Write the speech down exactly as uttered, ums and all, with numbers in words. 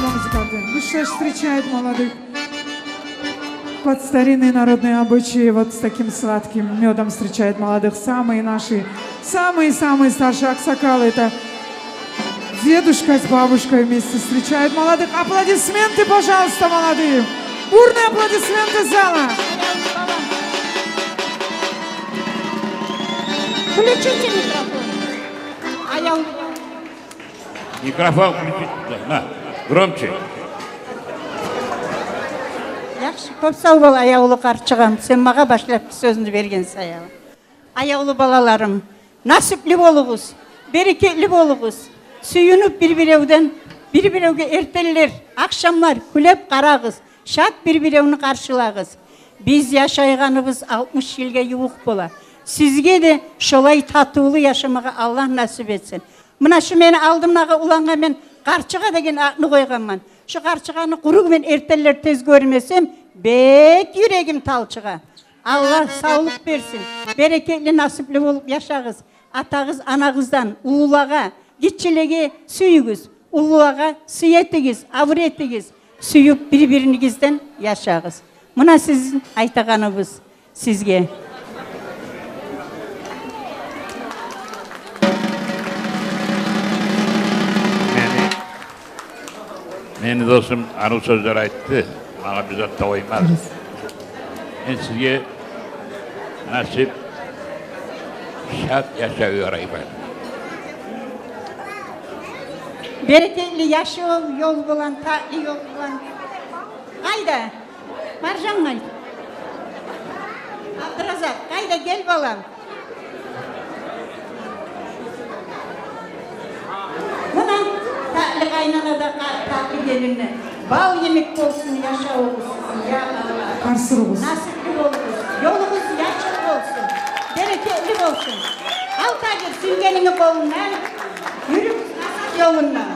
Музыканты. Гюшлеш встречает молодых. Под старинные народные обычаи вот с таким сладким мёдом встречают молодых самые наши, самые-самые старшие аксакалы. Это дедушка с бабушкой вместе встречают молодых. Аплодисменты, пожалуйста, молодые. Бурные аплодисменты зала. Включите микрофон. Аяв. Микрофон включить. На, громче. Яхшы, кёп сав бол, аявлу къарчыгъам, сен магъа башлап сёзню берген саялы. Аявлу балаларым, насипли болугъуз, берекетли болугъуз. Сююнюп бир-биревден, бир-биревге эртенлер, ахшамлар кюлеп къарагъыз, шат бир-биревню къаршылагъыз. Биз яшайгъаныбыз алтмыш йылгъа ювукъ бола. Сизге де шолай татывлу яшамагъа Аллагь насип этсин. Муна шу мени алдымдагъы улангъа мен къарчыгъа деген атны къойгъанман. Шу къарчыгъаны къуру мен эртенлер тез гёрмесем, бек юрегим талчыгъа. Аллагь савлукъ берсин. Берекетли, насипли болуп яшагъыз. Атагъыз, анагъыздан уллулагъа, гиччилеге сююгюз, уллулагъа сый этигиз, абур этигиз. Сююп бир-биригизден яшагъыз. Муна сизин айтагъаныбыз сизге. Мени, мени досум арив сёзлер айтды. Магъа бир зат да къоймады. Мен сизге насип, шат яшав ёрайман. Берекетли яшав ёл булан, татли ёл булан. Къайда? Маржан къайда? Абдуразакъ къайда, гел, балам. Муна татли къайнана да, къа-, татли гелин де. Бал йимик болсун яшавугъуз, я Аллагь. Къарсыгъыз. Насипли болугъуз. Ёлугъуз яшыл болсун. Берекетли болсун. Ал, Тагьир, сюйгенинги къолундан, юрюгюз насип ёлундан.